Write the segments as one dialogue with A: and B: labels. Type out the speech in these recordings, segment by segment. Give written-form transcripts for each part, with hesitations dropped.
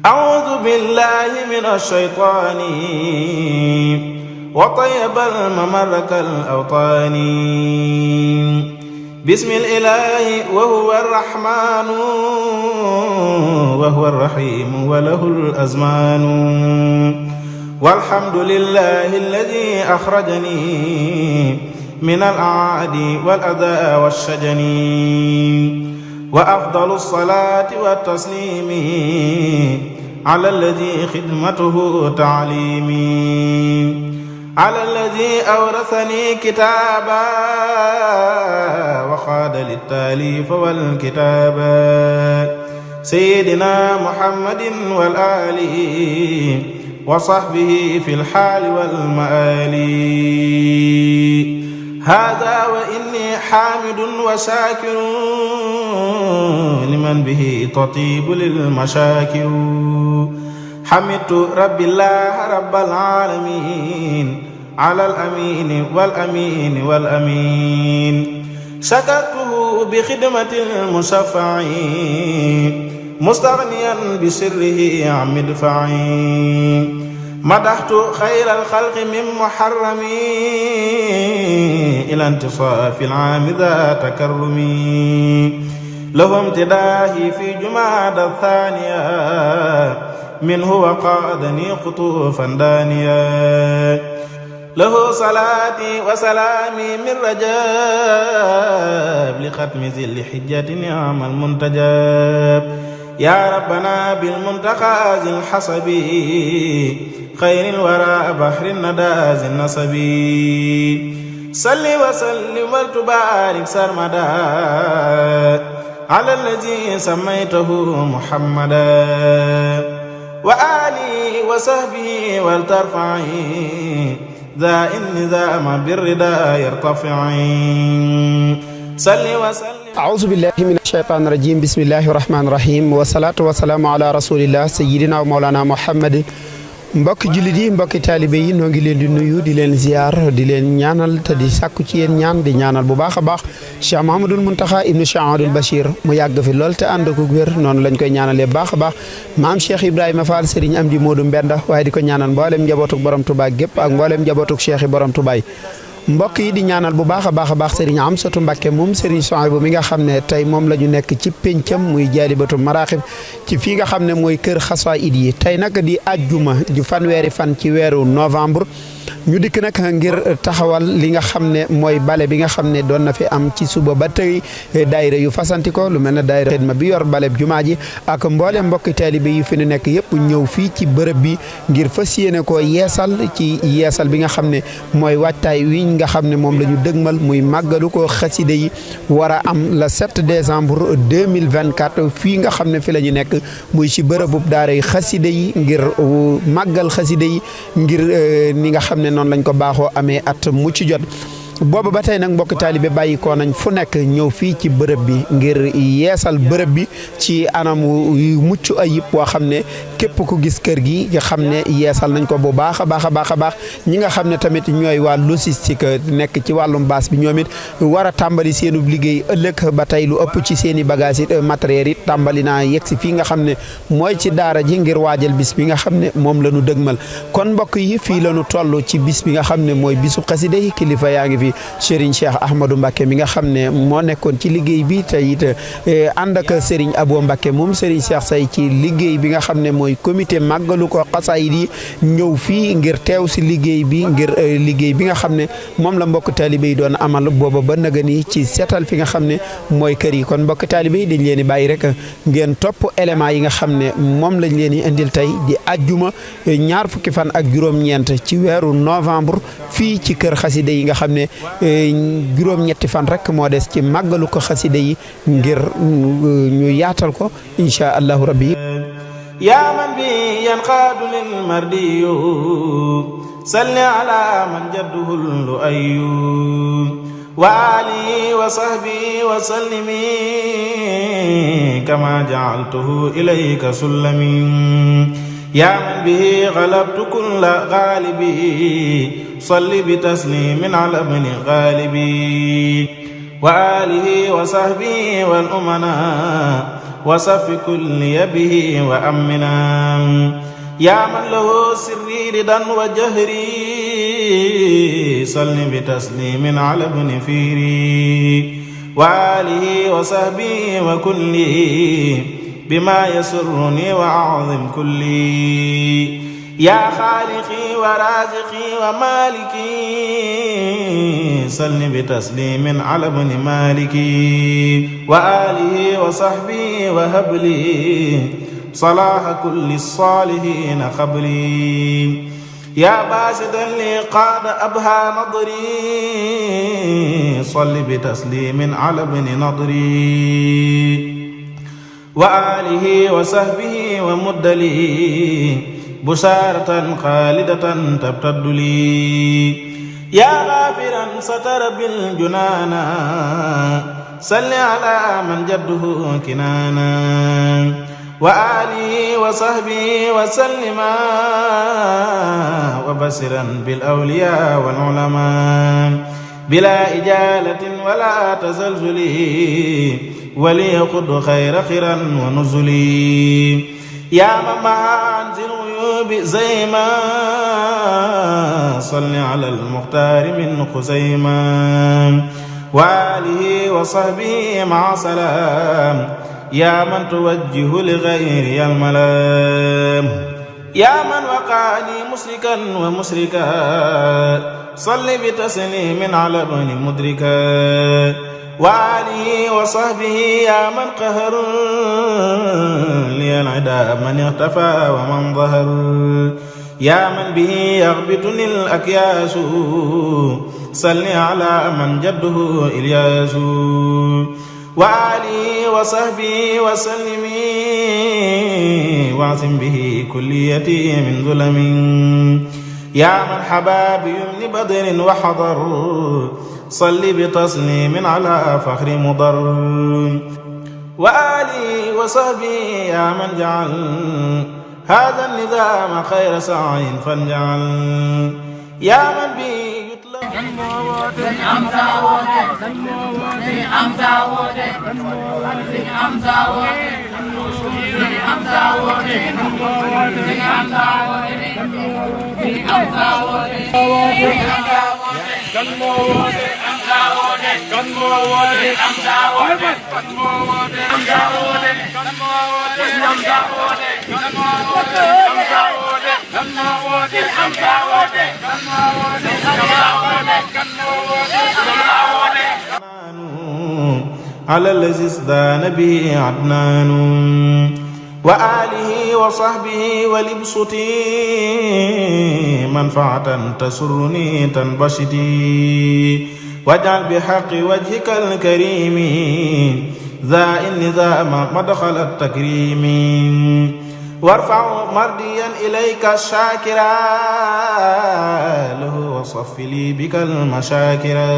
A: أعوذ بالله من الشيطان وطيب الممر كالأوطان بسم الإله وهو الرحمن وهو الرحيم وله الأزمان والحمد لله الذي أخرجني من الأعادي والأذى والشجن وأفضل الصلاة والتسليم على الذي خدمته تعليمي على الذي أورثني كتابا وخاد للتاليف والكتابا سيدنا محمد والآل وصحبه في الحال والمآل هذا وإني حامد وشاكر لمن به تطيب للمشاكر حمدت رب الله رب العالمين على الأمين والأمين والأمين شكرته بخدمة المشفع مستغنيا بسره عن مدفعي مدحت خير الخلق من محرم إلى انتصاف العام ذا تكرم له امتداحي في جماد الثانية منه وقادني قطوفا دانيا له صلاتي وسلامي من رجاب لختم ذي الحجة نعم المنتجاب يا ربنا بالمنتقى ذي الحصب خير الورى بحر الندى ذي النصب صل وسلم وتبارك سرمدا على الذي سميته محمدا وآله وصحبه ولترفعي ذا النظام بالرداء يرتفعي صل وسلم
B: أعوذ بالله من الشيطان الرجيم بسم الله الرحمن الرحيم والصلاة والسلام على رسول الله سيدنا ومولانا محمد mbokki jullit yi mbokki taalibe yi noo ngi leen di nuyu di leen ziar di leen ñaanal te di sàkku ci yéen ñaan di ñaanal bu baax a baax Cheikh Mahamadul Muntaxa ibnu Cheikh Amadul Bachir mu yàgg fi lool te ànd ko wér noonu lañ koy ñaanalee baax a baax maam Cheikh Ibrahima Fall Serigne Amdi Modou Mbenda waaye di ko ñaanal mboolem njabootuk borom Touba gépp ak mboolem njabootuk Cheikh yi borom Touba yi mbokk yi di ñaanal bu baax a baax Serigne Amsatu Mbàkke moom Serigne Souhaïbou mi nga xam ne tey moom la ñu nekk ci péncam muy Jaalibatu Maraaxib ci fii nga xam ne mooy kër xasaayid yi tey nag di àjjuma ju fanweeri fan ci weeru novembre ñu dikk nag ngir taxawal li nga xam ne mooy bale bi nga xam ne doon na fi am ci suba ba tey daayira yu fasanti ko lu mel ne daayira xidma bi yor bale jumaa ji ak mboolem mbokki taalibe yi fi nu nekk yëpp ñëw fii ci bërëb bi ngir fas yéene ko yeesal ci yeesal bi nga xam ne mooy waajtaay wi nga xam ne moom la ñu dëgmal muy màggalu ko xaside yi war a am le 7 décembre 2024 fii nga xam ne fi la ñu nekk muy ci bërëbub daara yi xaside yi ngir màggal xaside yi ngir ni nga xam ne noonu lañ ko baaxoo amee at mu ci jot booba ba tey nag mbokk taalibe bàyyi ko nañ fu nekk ñëw fii ci bërëb bi ngir yeesal bërëb bi ci anam yu mucc ayib boo xam ne képp ku gis kër gi nga xam ne yeesal nañ ko bu baax a baax ñi nga xam ne tamit ñooy waa logistique nekk ci wàllum baas bi ñoom it war a tàmbali seenub liggéey ëllëg ba tey lu ëpp ci seen i bagage it matériel it tàmbali naa yegg si fii nga xam ne mooy ci daara ji ngir waajal bis bi nga xam ne moom la ñu dëgmal kon mbokk yi fii la ñu toll ci bis bi nga xam ne mooy bisu xasida yi kilifa yaa ngi fi Serigne Cheikh Ahmadou Mbacke mi nga xam ne moo nekkoon ci liggéey bi te it ànd ak Serigne Abo Mbacke moom Serigne Cheikh Say ci liggéey bi nga xam ne mooy comité màggalu ko xasaayid yi ñëw fii ngir teew si liggéey bi ngir liggéey bi nga xam ne moom la mbokk taalibe yi doon amal booba ba naga ni ci seetal fi nga xam ne mooy kër yi kon mbokk taalibe yi dañ leen di bàyyi rek ngeen topp éléments yi nga xam ne moom lañ leen di indil tey di ajjuma ñaar fukki fan ak juróom-ñeent ci weeru novembre fii ci kër xaside yi nga xam ne juróom-ñetti fan rek moo des ci màggalu ko xaside yi ngir ñu yaatal ko insha allahu rabbi
A: yaa man bi yanqaadu lil mardiyu salli ala man jadduhu lu ayyu wa alihi wa sahbihi wa sallimi kama ja'altuhu ilayka sullami yaa man bihi ghalabtu kulla ghalibi salli bi taslimin ala ibni ghalibi wa alihi wa sahbihi wal umana وصف كل به وأمنا يا من له سري ردا وجهري صل بتسليم على ابن فيري وآله وصحبه وكله بما يسرني وأعظم كلي يا خالقي ورازقي ومالكي صل بتسليم على ابن مالكي وآله وصحبه وهب لي صلاح كل الصالحين قبلي يا باسدا لي قاد أبهى نظري صل بتسليم على ابن نضري وآله وصحبه ومد لي بشارة خالدة تبتد لي يا غافرا ستر بالجنانا صل على من جده كنانا وآله وصحبه وسلم وبصرا بالأولياء والعلماء بلا إجالة ولا تزلزل وليقض خيرا ونزلي يا من مع أنزل الغيوب زيما صل على المختار من خزيما وآله وصحبه مع سلام يا من توجه لغيري الملام يا من وقعني مسركا ومسركا صل بتسليم على ابن مدركا وآله وصحبه يا من قهر لي العدا من اختفى ومن ظهر يا من به يغبطني الأكياس صل على من جده إلياس وآله وصحبه وسلم واعصم به كليتي من ظلم يا من حبا بيمن بدر وحضر صل بتسليم على فخر مضر وآله وصحبه يا من جعل هذا النظام خير سعي فانجعل يا من به على الذي ازدان به عدنان وآله وصحبه ولبسطي منفعة تسرني تنبسطي واجعل بحق وجهك الكريم ذا النظام مدخل التكريم وارفع مرضيا إليك الشاكرا له وصف لي بك المشاكرا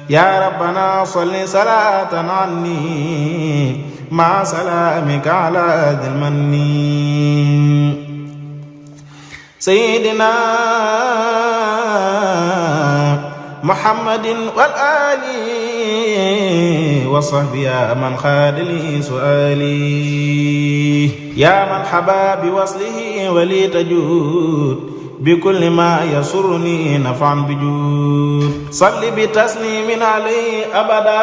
A: يا ربنا صل صلاة عني مع سلامك على ذي المن سيدنا محمد والآل وصحبه يا من خاد لي سؤالي يا من حبا بوصله ولي تجود بكل ما يسرني نفعا بجود صل بتسليم عليه أبدا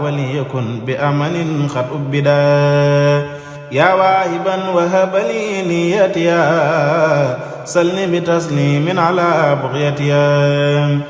A: وليكن بأمن قد أبدا يا واهبا وهب لي نيتيا صل بتسليم على بغيتيا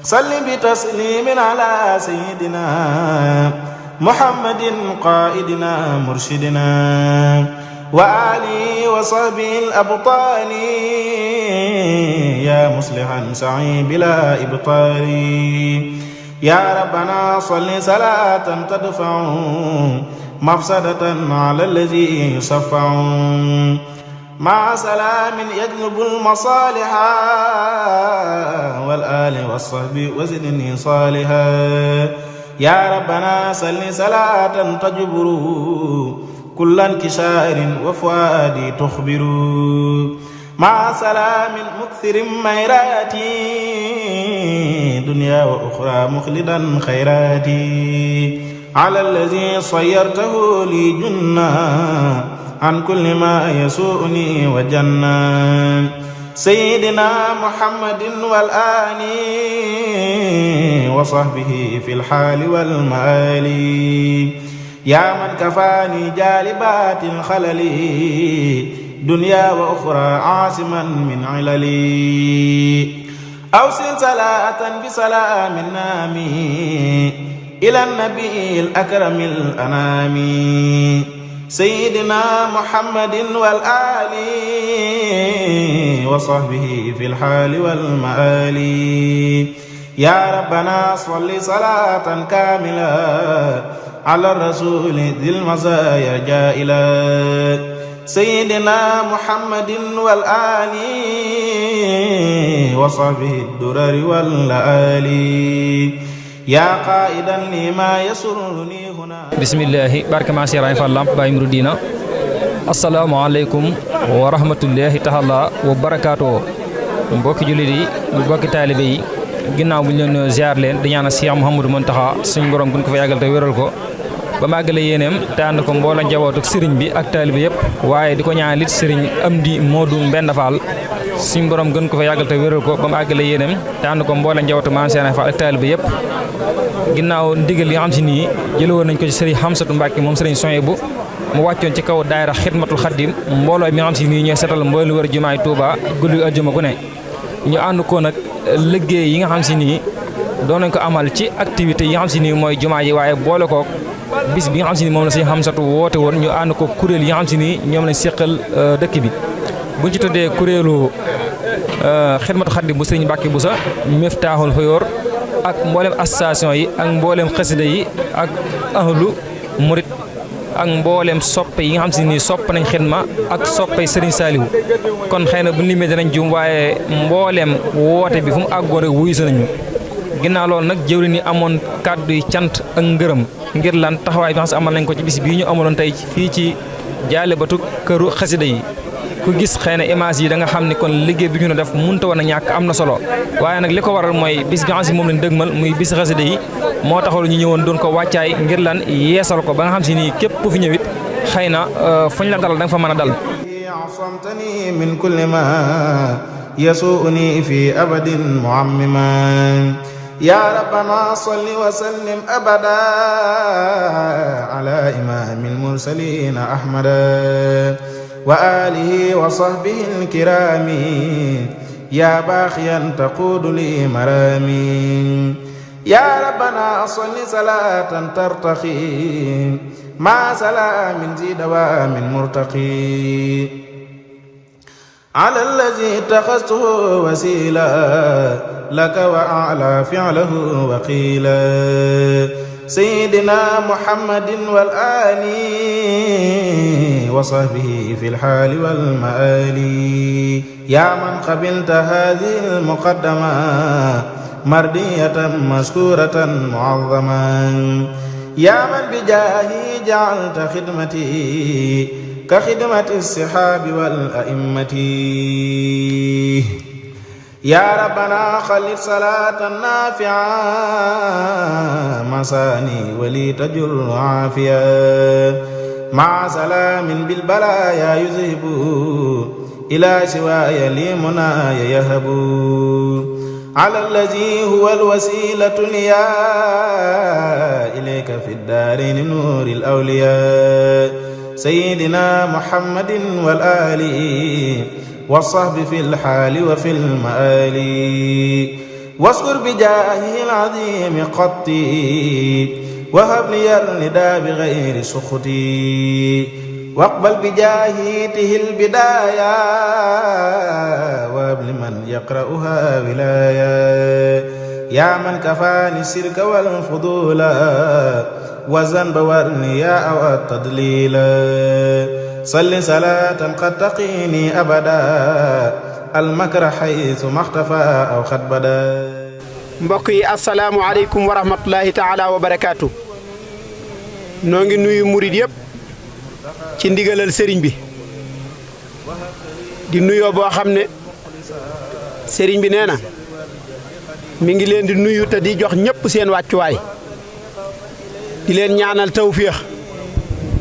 A: صل بتسليم على سيدنا محمد قائدنا مرشدنا وآله وصحبه الأبطال يا مصلحا سعي بلا إبطال يا ربنا صل صلاة تدفع مفسدة على الذي يصفع مع سلام يجلب المصالح والآل والصحب وزدني صالحا يا ربنا صل صلاة تجبر كل انكسار وفؤادي تخبر مع سلام مكثر ميراتي دنيا وأخرى مخلدا خيراتي على الذي صيرته لي جنة عن كل ما يسوءني وجنة سيدنا محمد والآل وصحبه في الحال والمآل يا من كفاني جالبات الخلل دنيا وأخرى عاصما من عللي أوصل صلاة بسلام نامي إلى النبي الأكرم الأنام سيدنا محمد والآل وصحبه في الحال والمآل يا ربنا صل صلاة كاملة على الرسول ذي المزايا جائلة سيدنا محمد والآل وصحبه الدرر والآل يا قائدا لما يسرني هنا
C: بسم الله بارك ما سيراي فالام باي مرودينا السلام عليكم ورحمة الله تعالى وبركاته mbokki jullit yi mbokki taalibe yi ginnaaw bu ñu leen ziar leen di ñaanal Cheikh Mouhamadou Mountakha suñu borom gën ko fa yàggal te wéral ko ba màggale yéeneem te ànd ko mbooloo njaboot ak sëriñ bi ak taalibe yëpp waaye di ko ñaanal it sëriñ Amdi Modou Mbenda Fall suñu borom gën ko fa yàggal te wéral ko ba màggale yéeneem te ànd ko mbooloo njaboot Maam Cheikh Fall ak taalibe yëpp ginnaaw ndigal yi nga xam si nii jëlewoon nañ ko ci sëriñ Hamsatu Mbàkke moom sëriñ Soyebu mu wàccoon ci kaw daayira Xidmatul Xaddim mbooloo mi nga xam si nii ñooy setal mboolu wër jumaay Touba guddi aljuma gu ne ñu ànd ko nag liggéey yi nga xam si nii doon nañ ko amal ci activité yi nga xam si nii mooy jumaa yi waaye boole kook bis bi nga xam si nii moom la sëriñ Hamsatu woote woon ñu ànd ko kuréel yi nga xam si nii ñoom lañ séqal dëkk bi buñ ci tuddee kuréelu Xidmatul Xaddim bu sëriñ Mbàkke Buso Miftaaxul Xuyoor ak mboolem association yi ak mboolem xasida yi ak ahlu murit ak mboolem soppe yi nga xam si ni sopp nañ xidma ak soppay Serigne Saliou kon xëy na bu limee danañ jum waaye mboolem woote bi fu mu àggoon rek wuyu sa nañu ginnaaw loolu nag jëwri ni amoon kàddu yi cant ak ngërëm ngir lan taxawaay bi nga xam si amal nañ ko ci bis bii ñu amaloon tey fii ci jaalibatu këru xasida yi ku gis xëy na image yi da nga xam ni kon liggéey bi ñu def mënta woon a ñàkk am na solo waaye nag li ko waral mooy bis bi nga xam si moom lañ dëgmal muy bis xasida yi moo taxoon ñu ñëwoon doon ko wàccaay ngir lan yeesal ko ba nga xam si nii képp ku fi ñëwit xëy na fuñ la dalal da nga fa mën a dal
A: عصمتني من كل ما يسوءني في أبد معمما يا ربنا صل وسلم أبدا على إمام المرسلين أحمد وآله وصحبه الكرام يا باخيا تقود لي مرامي يا ربنا صل صلاة ترتقي مع سلام ذي دوام مرتقي على الذي اتخذته وسيلا لك وأعلى فعله وقيلا سيدنا محمد والآل وصحبه في الحال والمآل يا من قبلت هذه المقدمة مردية مشكورة معظما يا من بجاهي جعلت خدمتي كخدمة السحاب والأئمة يا ربنا خلد صلاة نافعة مساني ولي تجر عافية مع سلام بالبلايا يذهب إلى سواي لي مناي يهب على الذي هو الوسيلة ليا إليك في الدارين نور الأولياء سيدنا محمد والآل والصحب في الحال وفي المآل واذكر بجاهه العظيم قطي وهب لي الندى بغير سخطي واقبل بجاهيته البداية وهب لمن يقرأها ولاية يا من كفاني الشرك والفضول والذنب والرياء والتضليل صل صلاة قد تقيني أبدا المكر حيث ما اختفى أو قد بدا
B: mbokk yi asalaamaaleykum wa rahmatulahi taala wa barakaatu noo ngi nuyu murid yëpp ci ndigalal sëriñ bi di nuyoo boo xam ne sëriñ bi nee na mi ngi leen di nuyu te di jox ñëpp seen wàccuwaay di leen ñaanal tawféex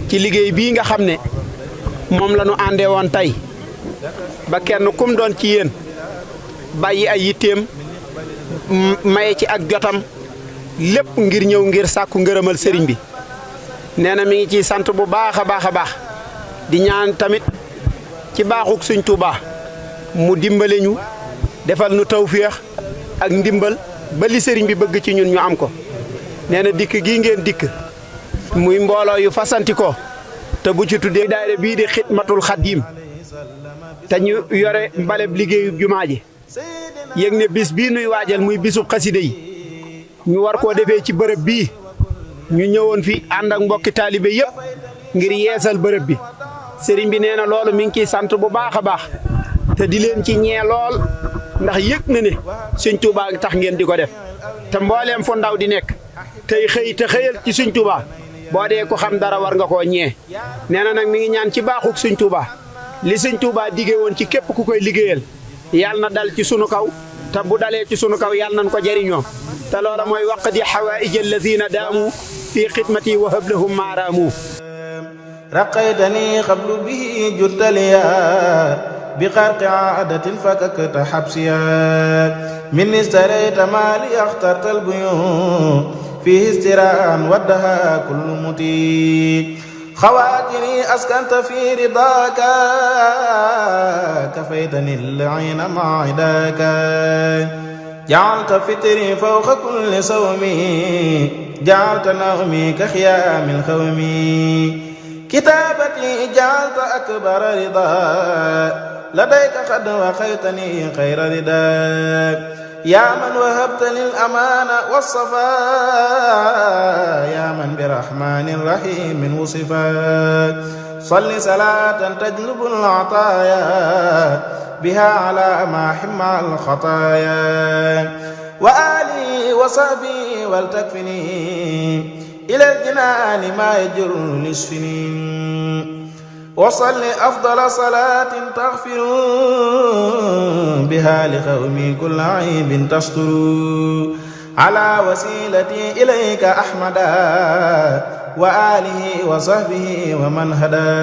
B: ci liggéey bii nga xam ne moom la ñu àndee woon tey ba kenn kum doon ci yéen bàyyi ay yitteem maye ci ak jotam lépp ngir ñëw ngir sàkku ngërëmal sëriñ bi nee na mi ngi ciy sant bu baax a baax a baax di ñaan tamit ci baaxuk Sëriñ Tuubaa mu dimbale ñu defal nu tawféex ak ndimbal ba li sëriñ bi bëgg ci ñun ñu am ko nee na dikk gii ngeen dikk muy mbooloo yu fasanti ko te bu ci tuddee daayira bii di Xidmatul Xadiim te ñu yore mbaleb liggéeyu jumaa ji yëg ne bis bii nuy waajal muy bisub xasida yi ñu war koo defee ci bërëb bii ñu ñëwoon fi ànd ak mbokki taalibe yëpp ngir yeesal bërëb bi sëriñ bi nee na loolu mi ngi ciy sant bu baax a baax te di leen ci ñee lool ndax yëg na ne Sëriñ Tuubaa tax ngeen di ko def te mbooleem fu ndaw di nekk tey xëy te xëyal ci Sëriñ Tuubaa boo dee ko xam dara war nga koo ñee nee na nag mi ngi ñaan ci baaxuk Sëriñ Tuubaa li Sëriñ Tuubaa diggee woon ci képp ku koy liggéeyal yàlla na dal ci sunu kaw te bu dalee ci sunu kaw yàlla nañ ko jëriñoo te loola mooy waqdi xawaa'ij allazina daamu fi xidmati wa hablahum maaraamu
A: raqaytani qablu bihi juttaliya bi xarqi aadatin fakakta xabsiya min istarayta maali axtarta albuyun fihi istiraan waddaha kullu muti xawaatiri askanta fi ridaaka kafaytani al-ayna ma'idaaka ja'alta fitri fawqa kulli sawmi ja'alta nawmi ka xiyaamil xawmi kitaabati ja'alta akbara ridaa ladayka qad waqaytani xayra ridaa yaa man wahabta lil amaana wassafaa yaa man bi rahmaanin rahiimin wusifa salli salaatan tajlubu al-ataayaa bihaa alaa maahin ma'al xataayaa wa aalihi wa sahbihi wal takfinii ilal jinaani maa yajurru lisfini وصل أفضل صلاة تغفر بها لقومي كل عيب تستر على وسيلتي إليك أحمدا وآله وصحبه ومن هدى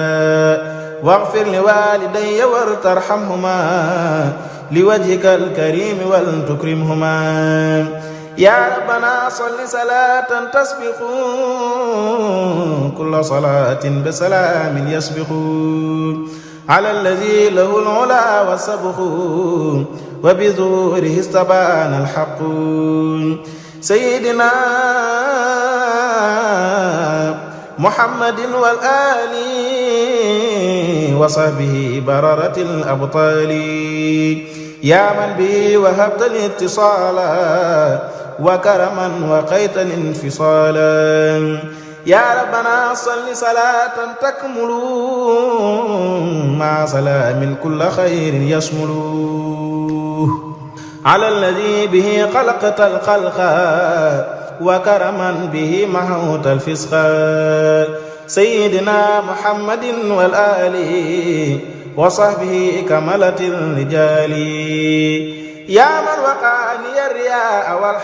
A: واغفر لوالدي وارحمهما لوجهك الكريم ولتكرمهما يا ربنا صل صلاة تسبق كل صلاة بسلام يسبق على الذي له العلا والسبق وبظهوره استبان الحق سيدنا محمد والآل وصحبه بررة الأبطال يا من به وهبت الاتصالا وكرما وقيتا انفصالا يا ربنا صل صلاة تكمل مع سلام كل خير يشمل على الذي به خلقت الخلق وكرما به محوت الفسق سيدنا محمد والآل وصحبه كملة الرجال يا من وقعني الرياء والحسد